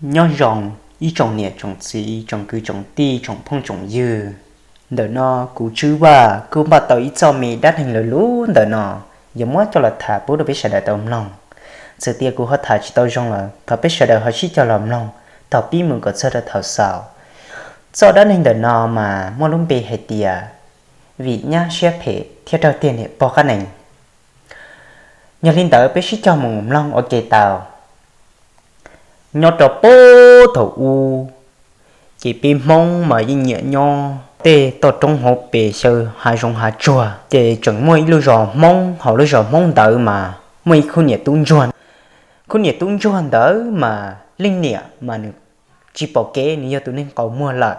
Nyob zoo ib tsoom niam tsoom txiv, tsoom kwv tsoom tij, tsoom phooj tsoom ywg. Ntawm no kuv Tswb Vaj kuj npaj tau ib txoj me dab neeg luv luv ntawm no, yuav muab coj los tham pub rau peb sawv daws tau mloog. Txawm tias kuv ho tham tsis tau zoo los thov peb sawv daws ho sib cog los mloog thaum pib mus kom txog rau thaum xaus. Txoj dab neeg ntawm no mas muaj lub npe hais tias vim nyab siab phem thiab raug tiag niam pog qab nees. Yog li ntawd peb sib cog mus mloog ua ke tau. Nyob rau puag thaum ub, ces peb Hmoob mas yeej nyiam nyob tej toj roob hauv pes xyaw hav zoov hav tsuag, ces tseem muaj ib lub zos Hmoob, hauv lub zos Hmoob ntawd mas muaj ib khub niam tub ntsuag. Khub niam tub ntsuag ntawd mas leej niam mas nws tsis pom kev, nws yog tus neeg qaus muag lawm.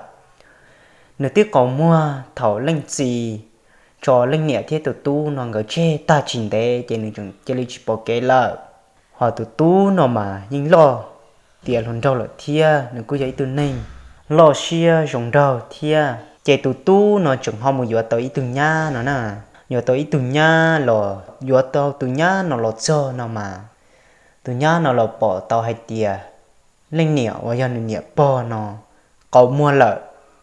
Nws twb qaus muag thaum leej txiv tso leej niam thiab tus tub no nkawd tseg tag tsis ntev, ces nws tseem cia li tsis pom kev lawm. Ho tus tub no mas yeej loj tiav hluas nraug lawm thiab nws kuj yog ib tug neeg loj siab zoo nraug thiab. Ces tus tub no tseem ho mus yuav tau ib tug nyab no na, yuav tau ib tug nyab los, yuav tau tus nyab no los txog no mas tus nyab no los pom tau hais tias leej niam uas yog nws niam pog no qaus muag lawm,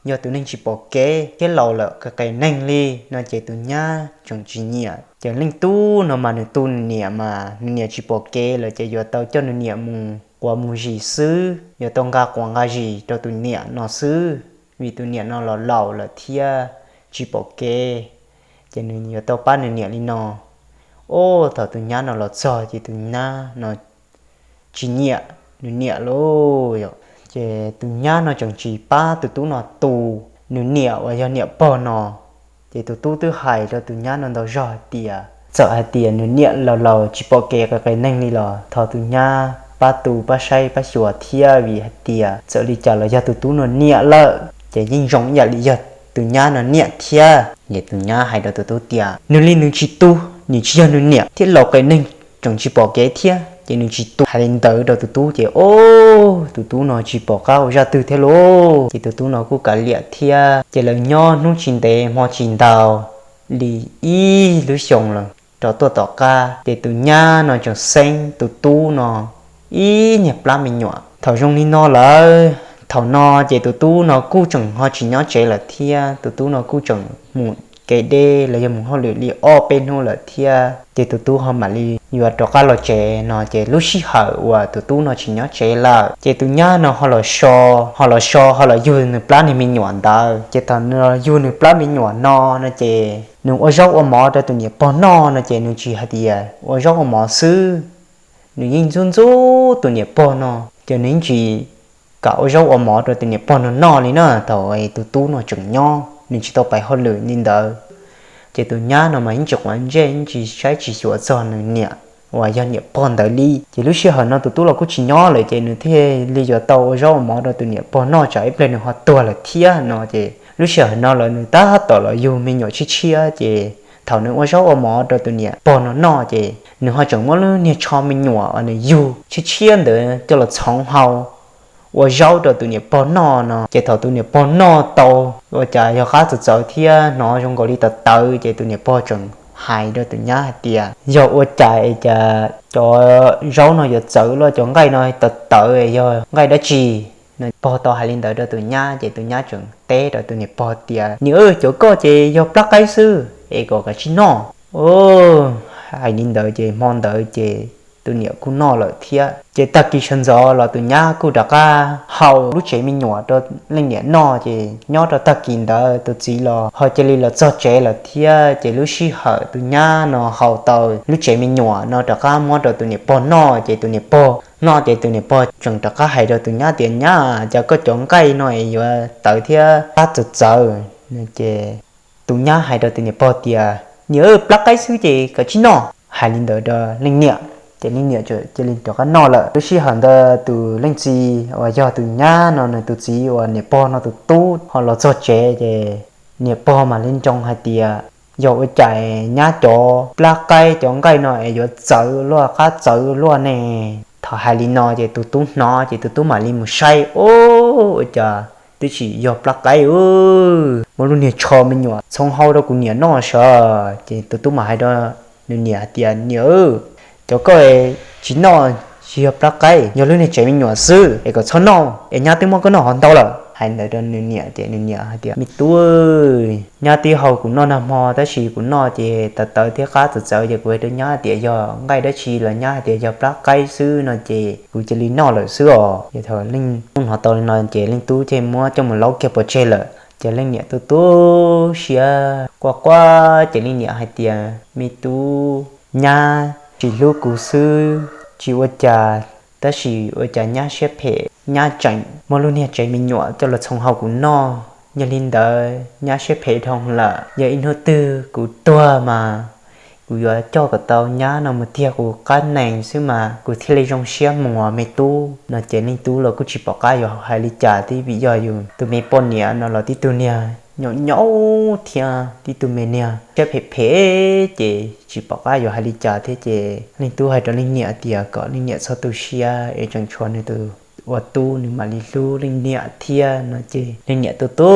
yog tus neeg tsis pom kev thiab laus lawm qias qias neeg li no, ces tus nyab tseem tsis nyiam. Ces leej tub no mas nws tu nws niam mas nws niam tsis pom kev lawm, ces yuav tau coj nws niam mus quav mus zis xwb, yuav tau nqa quav nqa zis rau tus niam no xwb, vim tus niam no los laus lawm thiab tsis pom kev, ces nws yuav tau pab nws niam li no. Ua thaum tus nyab no los txog ces tus nyab no tsis nyiam nws niam lauj. Ces tus nyab no tseem tsis pab tus tub no tu nws niam uas yog niam pog no. Ces tus tub twb hais rau tus nyab no ntau zaug hais tias txawm hais tias nws niam laus laus tsis pom kev qias qias neeg li los thov tus nyab pab tu pab saib pab xyuas thiab, vim hais tias txawm li cas los yog tus tub no niam lawm ces yeej zoo ib yam li yog tus nyab no niam thiab. Ces tus nyab hais rau tus tub tias nws li nws tsis tu, nws tsis yog nws niam thiab laus qias neeg tseem tsis pom kev thiab, ces nws tsis tu. Hais li ntawd rau tus tub ces o, tus tub no tsis pom qab ua zaj twg thiab lauj. Ces tus tub no kuj kav liam thiab. Ces lawv nyob hnub tsis ntev hmo tsis ntau li ib lub xyoo lawm rov tuaj tom qab, ces tus nyab no tseem xeeb tus tub no ib niag plab me nyuam. Thaum zoo li no lawm, thaum no ces tus tub no kuj tseem ho tsis nyob tsev lawm thiab, tus tub no kuj tseem mus kev deb los yog mus hauj lwm li ob peb hnub lawm thiab, ces tus tub ho mam li yuav rov qab los tsev no. Ces lub sij hawm uas tus tub no tsis nyob tsev lawm, ces tus nyab no ho los so, ho los so ho los yug nws plab niag me nyuam ntawd. Ces thaum nws los yug nws plab me nyuam no no ces nws ua zaub ua mov rau tus niam pog noj no ces nws tsis hais tias ua zaub ua mov xwb, nws yeej ntxub ntxub tus niam pog no, ces nws yeej tsis kam ua zaub ua mov rau tus niam pog no noj li na. Thaum tus tub no tseem nyob, nws tsis tau pais hauj lwm li ntawd, ces tus nyab no mas yeej tsis quav ntsej, yeej tsis saib tsis xyuas txog nws niam uas yog niam pog ntawd li. Ces lub sij hawm no tus tub los kuj tsis nyob lawm, ces nws thiaj li yuav tau ua zaub ua mov rau tus niam pog noj, tsam ib pliag nws ho tuag lawm thiab no. Ces lub sij hawm no lawm nws tab tom los yug me nyuam tshiab tshiab, ces thaum nws ua zaub ua mov rau tus niam pog no noj, ces nws ho tseem muab lub niag tsho me nyuam uas nws yug tshiab tshiab ntawd coj los txhoov hau ua zaub rau tus niam pog noj no. Ces thaum tus niam pog noj tau, ua cas yog qab txawv txawv thiab hnov zoo nkaus li tawv tawv, ces tus niam pog tseem hais rau tus nyab hais tias yog ua cas es cas cov zaub no yuav txawv los cov nqaij no tawv tawv, yog nqaij dab tsi? Nws pog tau hais li ntawd rau tus nyab, ces tus nyab tseem teb rau tus niam pog tias niam, cov koj ces yog plab qaib xwb es kom kav tsij noj. Hais li ntawd ces hmo ntawd ces tus niam kuj noj lawm thiab. Ces tag kis sawv ntxov los tus nyab kuj rov qab hau lub tsev me nyuam rau leej niam noj, ces nyob rau tag kis ntawd tus txiv los ho cia li los txog tsev lawm thiab. Ces lub sij hawm tus nyab no hau tau lub tsev me nyuam no rov qab muab rau tus niam pog noj, ces tus niam pog noj ces tus niam pog tseem rov qab hais rau tus nyab tias nyab, cas koj cov nqaij no es yuav tawv thiab qab txawv txawv? Ces tus nyab hais rau tus niam pog tias niam, plab qaib xwb ces kav tsij noj. Hais li ntawd rau leej niam, ces leej niam cia li rov qab noj lawm. Lub sij hawm ntawd tus leej txiv uas yog tus nyab no nws tus txiv uas niam pog no tus tub ho los txog tsev, ces niam pog mam li nroo hais tias yog ua cas nyab cov plab qaib cov nqaij no es yuav txawv luaj qab txawv luaj ne. Thaum hais li no ces tus tub hnov ces tus tub mam li mus saib, ua cas twb tsis yog plab qaib, muaj lub niag tsho me nyuam txhoov hau rau kuv niam noj sav. Ces tus tub mam hais rau nws niam hais tias niam, cov koj tsis noj tsis yog plab qaib, yog lub niag tsev me nyuam xwb es kom txhob noj es nyab twb muab koj noj hov ntau lawm. Hais ntawd rau nws niam ces nws niam hais tias, Me tub, nyab twb haus kuv noj nag hmo tab sis kuv noj ces tawv tawv thiab qab txawv txawv ces kuv hais rau nyab tias yog nqaij dab tsi los nyab hais tias yog plab qaib xwb no ces kuv cia li noj lawm xwb os. Ces thaum leej tub hnov tau li no ces leej tub thiaj muab coj mus laub kiag pov tseg lawm. Ces leej niam tu tu siab quaj quaj ces leej niam hais tias, Me tub, nyab tsis hlub kuv xwb tsis ua cas, tab sis ua cas nyab siab phem, nyab tseem muab lub niag tsev me nyuam coj los txhoov hau kuv noj. Yog li ntawd nyab siab phem dhau lawm, yog ib hnub twg kuv tuag mas kuv yuav coj kom tau nyab no mus tiag kuv qab nees xwb mas kuv thiaj li zoo siab mus me tub. No ces leej tub los kuj tsis pom qab yuav hais li cas thiab vim yog yus tus me poj niam no los tib tug niag nyaum nyaum thiab tib tug me niag siab phem phem ces tsis pom qab yuav hais li cas thiab ces leej tub hais rau leej niam tias kom leej niam txhob tu siab es tseem tshuav nws tus ua tub nws mam li hlub leej niam thiab no ces leej niam tu tu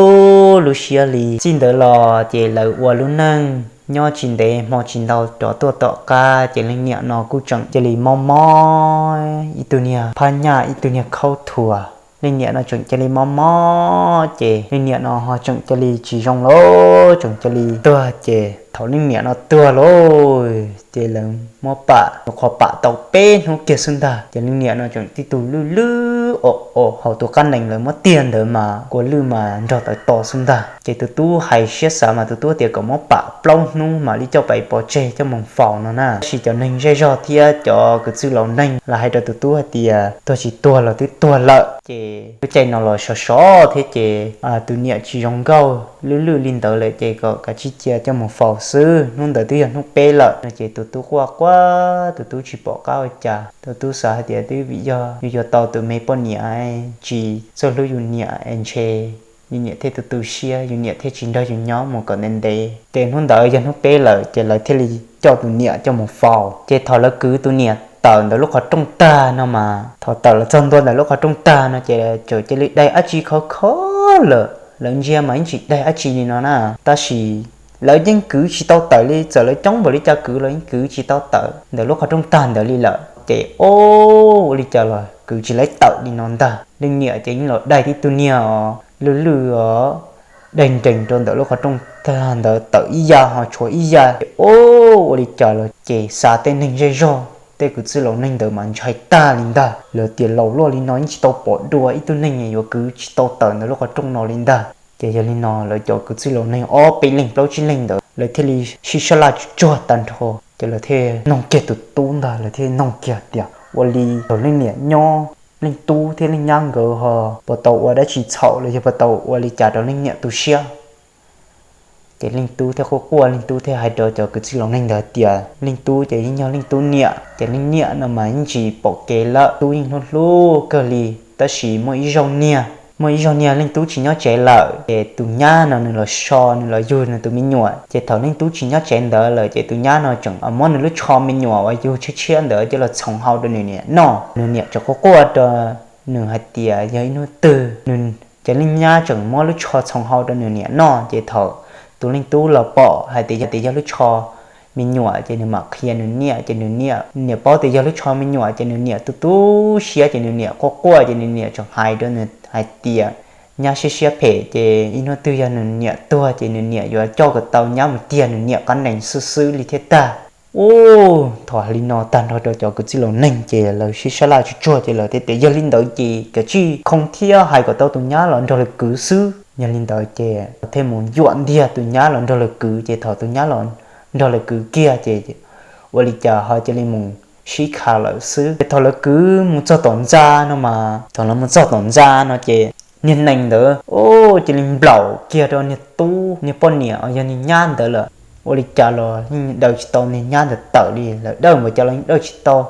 lub siab li. Txij ntawd los ces lawv ua lub neej nyob tsis ntev hmo tsis ntau rov tuaj tom qab ces leej niam no kuj tseem cia li mob mob ib tug niag phab nyaj ib tug niag khaub thuas. Leej niam no tseem cia li mob mob ces leej niam no ho tseem cia li tsis zoo lawm, tseem cia li tuag ces thaum leej niam no tuag lawm ces lawv muab pam, qhov pam tau peb hnub kiag xwb ntag ces leej niam no tseem tib tug lwj lwj o o hauv tus qab nees lawv muab tiag ntawd mas kua lwj mas nrog tawv to xwb ntag. Ces tus tub hais siab xav mas tus tub tias kom muab pam plaub hnub mam li coj pais pov tseg coj mus faus no na. Tab sis cov neeg zej zog thiab cov kwv tij laus neeg los hais rau tus tub hais tias tuag tsis tuag los twb tuag lawm ces lub caij no los sov sov thiab ces tus niam tsis zoo nkauj lwj lwj li ntawd lawm ces kom kav tsij cia coj mus faus xwb, hnub ntawd twb yog hnub peb lawm no ces tus tub quaj quaj tus tub tsis pom qab ua cas, tus tub xav hais tias twb vim yog yus yuav tau tus me poj niam tsis txawj hlub yus niam es ntshe yus niam thiaj tu tu siab, yus niam thiaj tsis nrog yus nyob mus kom ntev ntev. Ces hnub ntawd yog hnub peb lawm ces lawv thiaj li coj tus niam coj mus faus. Ces thaum lawv kwv tus niam tawm ntawm lub qhov rooj tag no mas thaum tawm los txog ntua ntawm lub qhov rooj tag no ces tseem cia li daig dab tsi khov kho lawm, lawv ntsia mas yeej tsis daig dab tsi li no na. Tab sis lawv yeej kwv tsis tau tawm li, txawm lawv coob npaum li cas kwv los yeej kwv tsis tau tawm ntawm lub qhov rooj tag ntawd li lawm ces o, ua li cas los kwv tsis laib tawm li no ntag. Leej niam ces yeej los daig tib tug niag os lwj lwj os, daig nrees rau ntawm lub qhov rooj tag ntawd tawm ib yam ho tshuav ib yam ces o, ua li cas los ces xav tej neeg zej zog tej kwv tij laus neeg ntawd mas ntshai tag li ntag, lawv tias laus luaj li no yeej tsis tau pom dua ib tug neeg yuav kwv tsis tau tawm ntawm lub qhov rooj no li ntag. Ces yog li no lawv cov kwv tij laus neeg ob peb leeg plaub tsib leeg ntawd lawv thiaj li sib sab laj tsuag tsuag tag nrho ces lawv thiaj noog kiag tus tub ntag, lawv thiaj noog kiag tias ua li thaum leej niam nyob leej tub thiab leej nyab nkawd ho puas tau ua dab tsi txhaum los yog puas tau ua li cas rau leej niam tu siab. Ces leej tub thiaj quaj quaj, leej tub thiaj hais rau cov kwv tij laus neeg ntawd tias leej tub ces yeej yog leej tub niam, ces leej niam no mas yeej tsis pom kev lawm, tub yeej hlub hlub kawg li. Tab sis muaj ib zaug niag, muaj ib zaug niag leej tub tsis nyob tsev lawm, ces tus nyab no nws los so, nws los yug nws tus me nyuam. Ces thaum leej tub tsis nyob tsev ntawd lawm ces tus nyab no tseem muab nws lub tsho me nyuam uas yug tshiab tshiab ntawd coj los txhoov hau rau nws niam noj. Nws niam tseem quaj quaj rau nws hais tias yog ib hnub twg nws, ces leej nyab tseem muab lub tsho txhoov hau rau nws niam noj. Ces thaum tus leej tub los pom hais tias yog, tias yog lub tsho me nyuam ces nws mam qhia nws niam, ces nws niam, niam paub tias yog lub tsho me nyuam ces nws niam tu tu siab, ces nws niam quaj quaj, ces nws niam tseem hais rau nws hais tias nyab siab siab phem, ces ib hnub twg yog nws niam tuag ces nws niam yuav coj kom tau nyab mus tiag nws niam qab nees xwb xwb li thiab tag. Ub, thaum hais li no tag nrho rau cov kwv tij laus neeg ces lawv sib sab laj tsuag tsuag ces lawv thiaj tias yog li ntawd ces kav tsij khoo thiab hais kom tau tus nyab los nrog lawv kwv xwb. Yog li ntawd ces thiaj mus yuam ntiag tus nyab los nrog lawv kwv, ces thaum tus nyab los nrog lawv kwv kiag ces ua li cas ho cia li mus sib kha lawm xwb. Ces thaum lawv kwv mus txog tom ntxa no mas, thaum lawv mus txog tom ntxa no ces niag nees ntawd ub cia li nplaum kiag rau niag tub, niag poj niam uas yog niag nyab ntawd lawm. Ua li cas los yeej daws tsis tau niag nyab ntawd tawm li, lawv dawj npaum cas los yeej dawj tsis tau.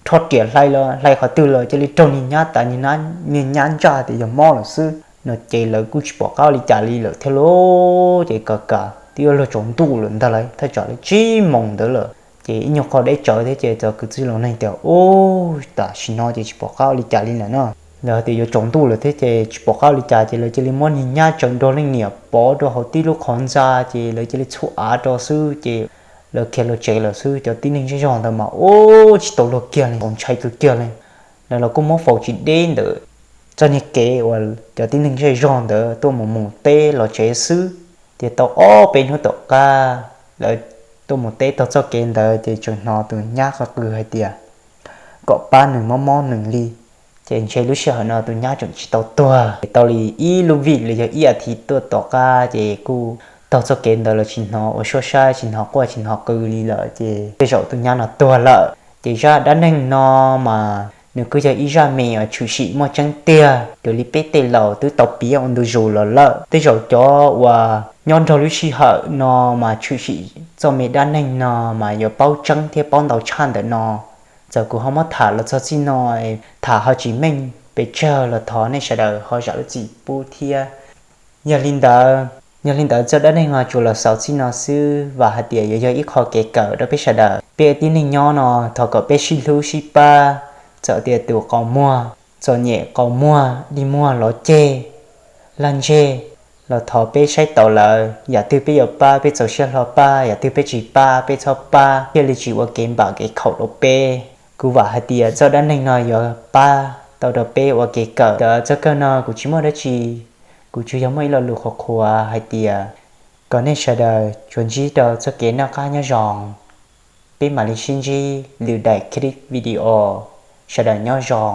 Rho riam hlais los hlais qhov twg los cia li raug niag nyab tas, niag nyab ntsaj tias yog mob lawm xwb no. Ces lawv kuj tsis pom qab ua li cas li lawm thiab lauj. Ces kav kav twb yuav luag tsaus ntuj lawm ntag lauj, thaj tsam li tsib moos ntawd lawm. Ces ib nyuag qho deb tsawv thiab ces cov kwv tij laus neeg tias ub, tam sim no ces tsis pom qab ua li cas li lawm no. Lawv tias yuav tsaus ntuj lawm thiab ces tsis pom qab ua li cas ces lawv cia li muab niag nyab tsaws nrog leej niam pov rau hauv tib lub qhov ntxa ces lawv cia li txhub av rau xwb ces lawv khiav los tsev lawm xwb. Cov tib neeg zej zog ntawd mas ub tsis tau luag kiag li, txaus ntshai kawg kiag li. Lawv los kuj muab faus tsis deb ntawm txoj niag kev uas cov tib neeg zej zog ntawd tuaj mus mus teb los tsev xwb. Ces tau ob peb hnub tom qab lawv tuaj mus teb taug txoj kev ntawd ces tseem hnov tus nyab qw qw hais tias kom pab nws mob mob nws li. Ces ntshe lub sij hawm no tus nyab tseem tsis tau tuag. Ces tau li ib lub vij los yog ib as thiv tuaj tom qab ces kuj taug txoj kev ntawd los tsis hnov ua suab saib, tsis hnov quaj tsis hnov qw li lawm ces tej zaum tus nyab no tuag lawm. Ces zaj dab neeg no mas nws kuj yog ib zaj me uas tshwm sim muaj tseeb tiag, raws li peb tej laus twb tau piav ua ntu zus los lawm. Tej zaum cov uas nyob nrog lub sij hawm no mas tshwm sim txoj me dab neeg no mas yuav paub tseeb thiab paub ntau tshaj ntawm no. Txawm kuv ho muab tham los txog txij no, tham ho tsis meej pes tsawg los thov nej sawv daws ho zam lub txim pub thiab. Yog li ntawd, yog li ntawd txoj dab neeg no tsuas los xaus txij no xwb, vam hais tias yuav yog ib qho kev kawm rau peb sawv daws. Peb tib neeg nyob no thov kom peb sib hlub sib pab, txawm tias tus qau muag, txom nyem qau muag, dig muag lov ceg, laj ntseg, los thov peb saib taus lawv, yam twg peb yuav pab peb txaus siab hlo pab, yam twg peb tsis pab peb txhob pab, thiaj li tsis ua kev npam kev khaum rau peb. Kuv vam hais tias txoj dab neeg no yuav pab tau rau peb ua kev kawm. Txoj kawg no kuv tsis muaj dab tsi, kuv tsuas yog muaj ib lo lus qhuas qhuas hais tias kom nej sawv daws tsuas ntsib rau txoj kev noj qab nyob zoo. Peb mam li sib ntsib lwm daim clip video. Sawv daws nyob zoo.